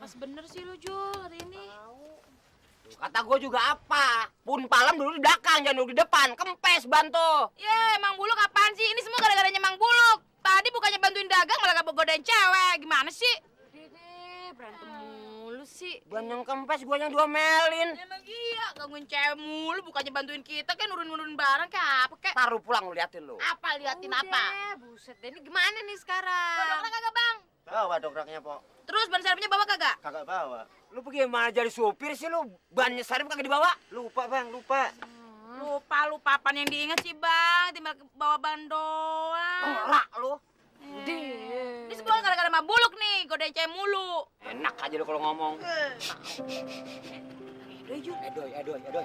Apes bener sih lu, Jul, hari ini. Kata gue juga apa? Pun palam dulu di belakang, jangan dulu di depan. Kempes bantu. Ya, Mang Buluk apaan sih? Ini semua gara-garanya Mang Buluk. Tadi bukannya bantuin dagang, malah godain cewek. Gimana sih? Dede, berantem mulu sih. Gua yang kempes, gua yang diomelin. Emang iya, gangguin cewek mulu, bukannya bantuin kita, kan nurunin barang, kayak apa, kek? Taruh pulang lu liatin lu. Apa, liatin apa? Buset deh, ini gimana nih sekarang? Bawa kagak, Bang? Bawa dokraknya, Pok. Terus ban serepnya bawa kagak? Kagak bawa. Lu bagaimana jadi supir sih lu? Bannya sarip kagak dibawa? Lupa, Bang, lupa. Lupa apaan yang diinget sih, Bang? Timbal bawa ban doang. Norak lu. Ini semua gara-gara Mang Buluk nih, godain cewek mulu. Enak aja lu kalau ngomong. Edoy, Jul. Edoy.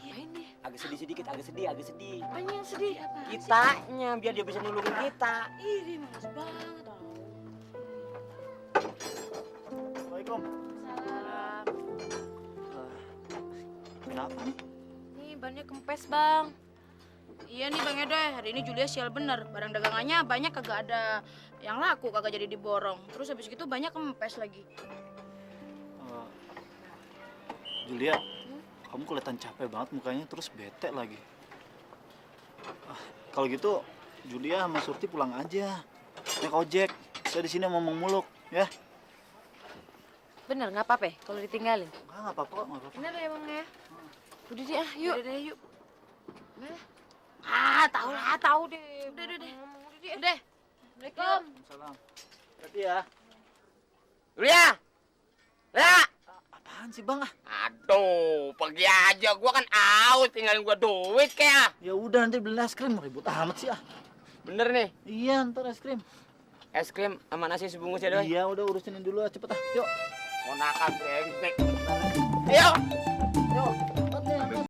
Ngapain dia? Agak sedih sedikit, agak sedih. Apanya yang sedih? Kitanya biar dia bisa nulungin kita. Ih, males banget. Assalamualaikum. Salam. Kenapa nih? Nih, bannya kempes, Bang. Iya nih, Bang Edoy. Hari ini Julia sial bener. Barang dagangannya banyak kagak ada yang laku, kagak jadi diborong. Terus habis gitu banyak kempes lagi. Julia, kamu kelihatan capek banget mukanya, terus bete lagi. Kalau gitu, Julia sama Surti pulang aja. Naik ojek. Saya di sini mau ngomong muluk, ya? Bener, nggak apa-apa kalau ditinggalin? Nggak apa-apa, nggak apa-apa. Bener ya, Bang ya? Udah deh, yuk. Udah deh, yuk. Tahu deh. Udah deh. Udah. Assalamualaikum. Salam. Berarti ya. Julia! Ya! Apaan sih, Bang? Aduh, pergi aja. Gua kan aus, tinggalin gua duit kayak. Ya udah, nanti beli es krim. Ribut amat sih, ah. Bener nih, Iya, ntar es krim. es krim sama nasi sebungkus ya, Doy. Iya, udah urusinin dulu, cepet ah. Yuk. Ponakan brengsek. Ayo. Yuk.